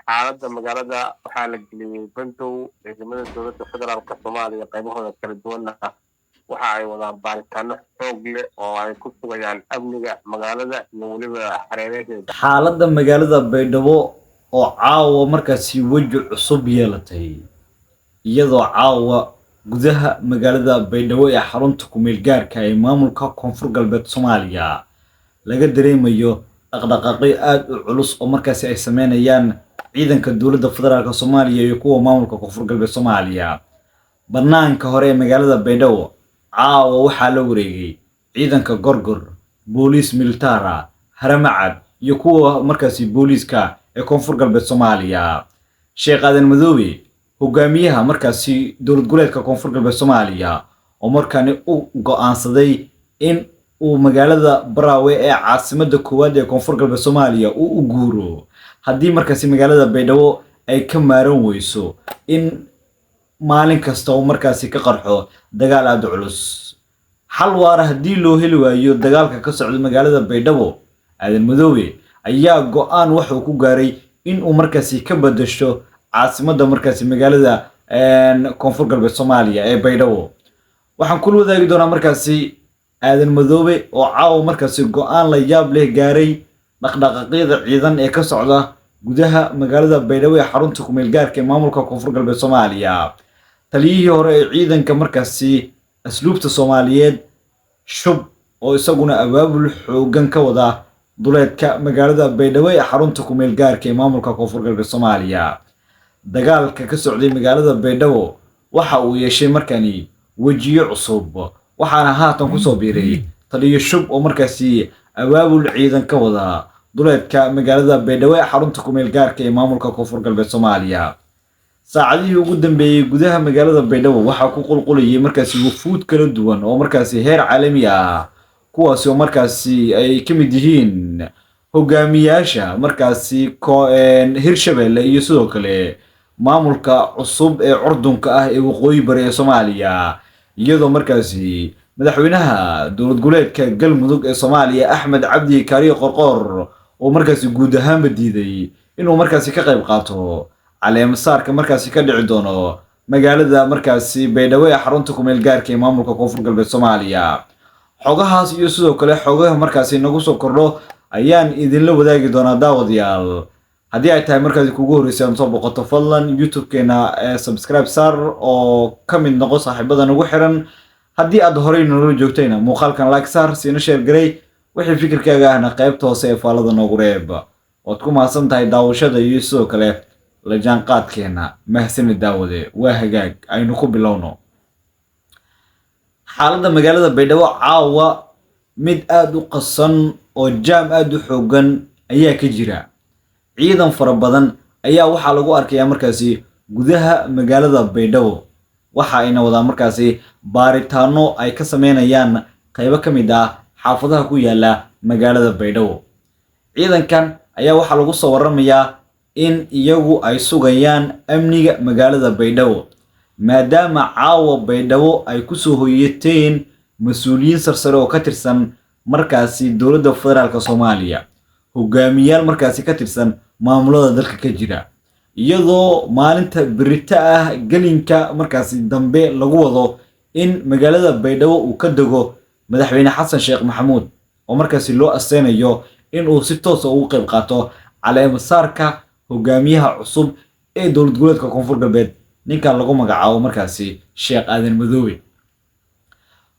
Xaaladda magaalada waxaa la geliyey bandow. Ciidamada dowladda federaalka Soomaaliya qaybahooda kala duwanna waxa ay wadaan baaritaano xoog leh oo ay ku sugayaan amniga magaalada iyo weliba xareeraheeda. Xaaladda magaalada Baydhabo oo caawa markaasi weji cusub yeelatay, iyadoo caawa gudaha magaalada Baydhabo ee xarunta kumeel gaarka ee maamulka Koonfur Galbeed Soomaaliya laga dareemayo dhaqdhaqaaqyo aada u culus oo markaasi ay sameynayaan ciidanka dowladda federaalk Soomaaliya iyo kuwa maamulka Koonfur Galbeed Soomaaliya. Banaanka hore ee magaalada Baydhabo caawa waxaa la wareegay ciidanka Gorgor, booliis militara, Haramacad iyo kuwa markaasi booliiska ee Koonfur Galbeed Soomaaliya. Sheekh Aadan Madoobe, hogaamiyaha markaasi dowlad goboleedka Koonfur Galbeed Soomaaliya, oo markaani u go-aansaday in uu magaalada Baraawe ee caasimada koowaad ee Koonfur Galbeed Soomaaliya uu u guuro haddii markaasi magaalada Baydhabo ay ka maaran weyso in maalin kasta uu markaasi ka qarxo dagaal aada u culus, xal waara haddii loo heli waayo dagaalka ka socda magaalada Baydhabo. Aadan Madoobe ayaa go-aan wuxuu ku gaaray in uu markaasi ka bedesho caasimadda markaasi magaalada Koonfur Galbeed Soomaaliya ee Baydhabo. Waxaan kula wadaagi doonaa markaasi Aadan Madoobe oo caawa markaasi go-aan la yaab leh gaaray, dhaqdhaqaaqyada ciidan ee ka socda gudaha magaalada Baydhabo ee xarunta kumeel gaarka ee maamulka Koonfur Galbeed Soomaaliya, taliyihii hore ee ciidanka markaasi asluubta Soomaaliyeed Shub oo isaguna abaabul xoogan ka wada duleedka magaalada Baydhabo ee xarunta kumeel gaarka ee maamulka Koonfur Galbeed Soomaaliya. Dagaalka ka socday magaalada Baydhabo waxa uu yeeshay markani wejiyo cusub, waxaana haatan kusoo biiray taliyo Shub oo markaasi abaabul ciidan ka wada duleedka magaalada Baydhabo ee xarunta kumeel gaarka ee maamulka Koonfur Galbeed Soomaaliya. Saacadihii ugu dambeeyey gudaha magaalada Baydhabo waxaa ku qulqulayay markaasi wufuud kala duwan oo markaasi heer caalami ah, kuwaasi oo markaasi ay ka mid yihiin hogaamiyaasha markaasi Hirshabelle iyo sidoo kale maamulka cusub ee curdunka ah ee waqooyi bari ee Soomaaliya, iyadoo markaasi madaxweynaha dowlad goboleedka Galmudug ee Soomaaliya Axmed Cabdi Kaariyo Qorqoor oo markaasi guud ahaanba diiday inuu markaasi ka qayb qaato caleemasaarka markaasi ka dhici doono magaalada markaasi Baydhabo ee xarunta kumeel gaarka ee maamulka Koonfur Galbeed Soomaaliya. Xogahaas iyo sidoo kale xogaha markaasi nagu soo kordho ayaan idinla wadaagi doonaa, daawadayaal. Haddii ay tahay markaasi kugu horreysay aan soo boqoto, fadlan YouTube-keena subscribe saar oo ka mid noqo saaxiibada nagu xiran. Haddii aad horey nolola joogtayna, muuqaalkan like saar, siina share garay, wixii fikirkaaga ahna qaybta hoose ee faalada noogu reeb. Waad ku mahadsan tahay daawashada iyo sidoo kale la jaanqaadkeena. Mahsani daawade. Waa hagaag, aynu ku bilowno. Xaaladda magaalada Baydhabo caawa mid aada u qasan oo jaam aada u xoogan ayaa ka jira. Ciidan fara badan ayaa waxaa lagu arkayaa markaasi gudaha magaalada Baydhabo, waxa ayna wadaan markaasi baaritaano ay ka sameynayaan qaybo ka mid ah xaafadaha ku yaala magaalada Baydhabo. Ciidankan ayaa waxaa lagu soo waramayaa in iyagu ay sugayaan amniga magaalada Baydhabo, maadaama caawa Baydhabo ay kusoo hoyateen mas-uuliyiin sarsare oo ka tirsan markaasi dowladda federaalk Soomaaliya, hogaamiyaal markaasi ka tirsan maamulada dalka ka jira, iyadoo maalinta berita ah gelinka markaasi dambe lagu wado in magaalada Baydhabo uu ka dego madaxweyne Xasan Sheekh Maxamuud, oo markaasi loo asteynayo in uu si toosa ugu qayb qaato caleemasaarka hogaamiyaha cusub ee dowlad goboleedka Koonfur Galbeed, ninkan lagu magacaabo markaasi Sheekh Aadan Madoobe.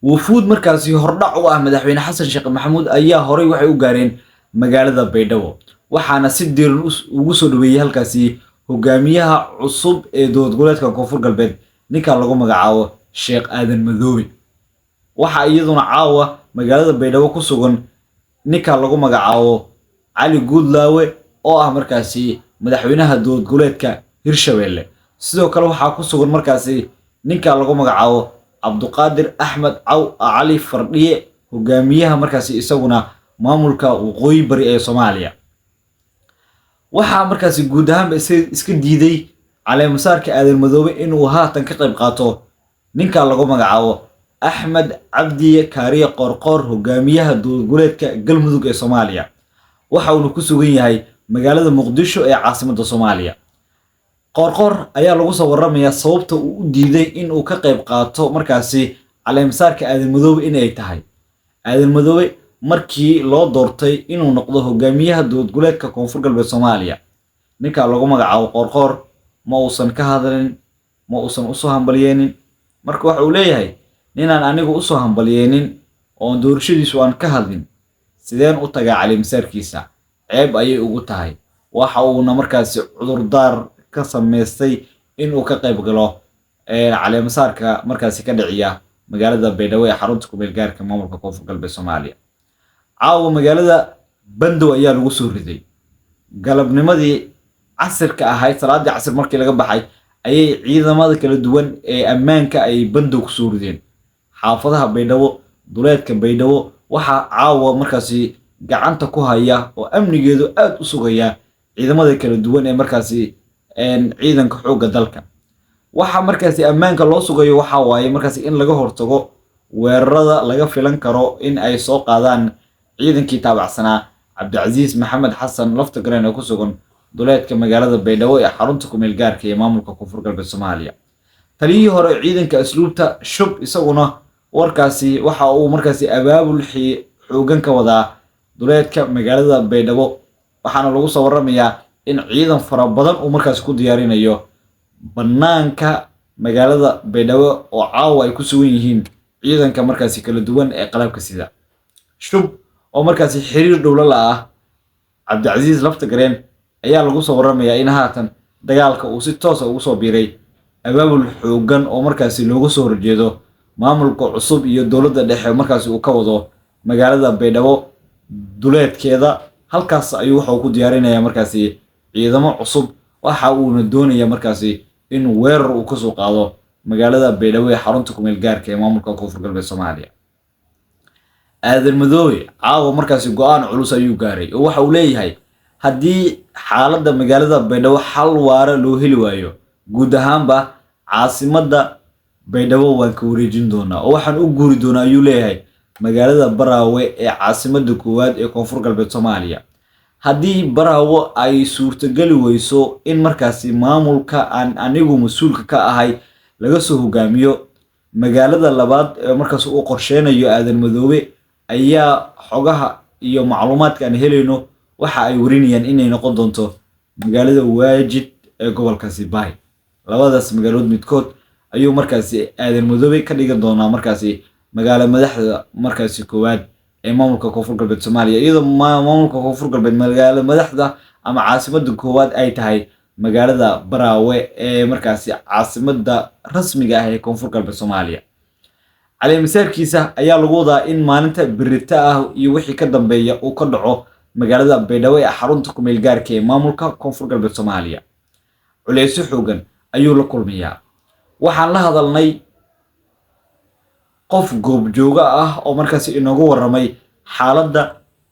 Wufuud markaasi hordhac u ah madaxweyne Xasan Sheekh Maxamuud ayaa horey waxay u gaareen magaalada Baydhabo, waxaana si diiran ugu soo dhaweeyey halkaasi hogaamiyaha cusub ee dowlad goboleedka Koonfur Galbeed, ninkan lagu magacaabo Sheekh Aadan Madoobe. Waxaa iyaduna caawa magaalada Baydhabo ku sugan ninkan lagu magacaabo Cali Guudlaawe oo ah markaasi madaxweynaha dowlad goboleedka Hirshabelle. Sidoo kale waxaa ku sugan markaasi ninkan lagu magacaabo Cabduqaadir Axmed Caw Cali Fardhiye, hogaamiyaha markaasi isaguna maamulka waqooyi bari ee Soomaaliya. Waxaa markaasi guud ahaanba iska diiday caleemasaarka Aadan Madoobe inuu haatan ka qayb qaato ninkan lagu magacaabo Axmed Cabdi Kaariye Qoorqoor, hogaamiyaha dowlad goboleedka Galmudug ee Soomaaliya. Waxa uuna ku sugan yahay magaalada Muqdisho ee caasimadda Soomaaliya. Qoorqoor ayaa lagu soo waramayaa sababta uu u diiday in uu ka qayb qaato markaasi caleemasaarka Aadan Madoobe in ay tahay Aadan Madoobe markii loo doortay inuu noqdo hogaamiyaha dowlad goboleedka Koonfur Galbeed Soomaaliya. Ninka lagu magacaabo Qoorqoor ma uusan ka hadlin, ma uusan usoo hambalyeenin. Marka waxa uu leeyahay, ninaan anigu usoo hambalyeenin oon doorashadiisu aan ka hadlin, sideen u tagaa caleemasaarkiisa? Ceeb ayay ugu tahay. Waxa uuna markaasi cudurdaar ka samaystay inuu ka qayb galo caleemasaarka markaasi ka dhiciya magaalada Baydhabo ee xarunta kumeel gaarka maamulka Koonfur Galbeed Soomaaliya. Caawa magaalada bandow ayaa lagu soo riday. Galabnimadii casirka ahayd, salaadii casir markii laga baxay, ayay ciidamada kala duwan ee ammaanka ay bandow kusoo rideen xaafadaha Baydhabo, duleedka Baydhabo. Waxaa caawa markaasi gacanta ku haya oo amnigeedu aada u sugaya ciidamada kala duwan ee markaasi ciidanka xoogga dalka. Waxa markaasi ammaanka loo sugayo waxa waaye markaasi in laga hortago weerarada laga filan karo in ay soo qaadaan ciidankii taabacsanaa Cabdicasiis Maxamed Xasan Laftagareen ee ku sugan duleedka magaalada Baydhabo ee xarunta kumeel gaarka ee maamulka Koonfur Galbeed Soomaaliya. Taliyihii hore ciidanka asluubta Shub isaguna warkaasi waxa uu markaasi abaabul xoogan ka wadaa duleedka magaalada Baydhabo, waxaana lagu soo waramayaa in ciidan fara badan uu markaasi ku diyaarinayo banaanka magaalada Baydhabo oo caawa ay ku sugan yihiin ciidanka markaasi kala duwan ee qalabka sida. Shub oo markaasi xiriir dhowlo la ah Cabdicasiis Laftagareen ayaa lagu soo waramayaa in haatan dagaalka uu si toosa ugu soo biiray, abaabul xoogan oo markaasi looga soo horjeedo maamulka cusub iyo dowladda dhexe markaasi uu ka wado magaalada Baydhabo duleedkeeda. Halkaas ayuu waxa uu ku diyaarinayaa markaasi ciidamo cusub, waxa uuna doonaya markaasi in weerar uu kasoo qaado magaalada Baydhabo ee xarunta kumeel gaarka ee maamulka Koonfur Galbeed Soomaaliya. Aadan Madoobe caawa markaasi go-aan culus ayuu gaaray oo waxa uu leeyahay, haddii xaaladda magaalada Baydhabo xal waara loo heli waayo, guud ahaanba caasimadda Baydhabo waan ka wareejin doonaa oo waxaan u guuri doonaa, ayuu leeyahay, magaalada Baraawe ee caasimadda koowaad ee Koonfur Galbeed Soomaaliya. Haddii Baraawo ay suurtogeli weyso in markaasi maamulka aan anigu mas-uulka ka ahay laga soo hogaamiyo, magaalada labaad ee markaas uu qorsheynayo Aadan Madoobe ayaa xogaha iyo macluumaadka aan helayno waxa ay warinayaan inay noqon doonto magaalada Waajid ee gobolkaasi Baay. Labadaas magaalood midkood ayuu markaasi Aadan Madoobe ka dhigan doonaa markaasi magaalo madaxda markaasi koowaad ee maamulka Koonfur Galbeed Soomaaliya, iyadoo maamulka Koonfur Galbeed magaalo madaxda ama caasimada koowaad ay tahay magaalada Baraawe ee markaasi caasimada rasmiga ah ee Koonfur Galbeed Soomaaliya. Caleemasaarkiisa ayaa lagu wadaa in maalinta berita ah iyo wixii ka dambeeya uu ka dhaco magaalada Baydhabo ee xarunta kumeel gaarka ee maamulka Koonfur Galbeed Soomaaliya. Culeysyo xoogan ayuu la kulmayaa. Waxaan la hadalnay qof goobjooga ah oo markaasi inoogu warramay xaaladda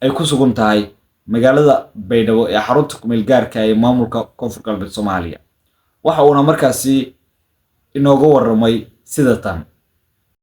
ay ku sugan tahay magaalada Baydhabo ee xarunta kumeel gaarka ee maamulka Koonfur Galbeed Soomaaliya. Waxa uuna markaasi inooga warramay sida tan.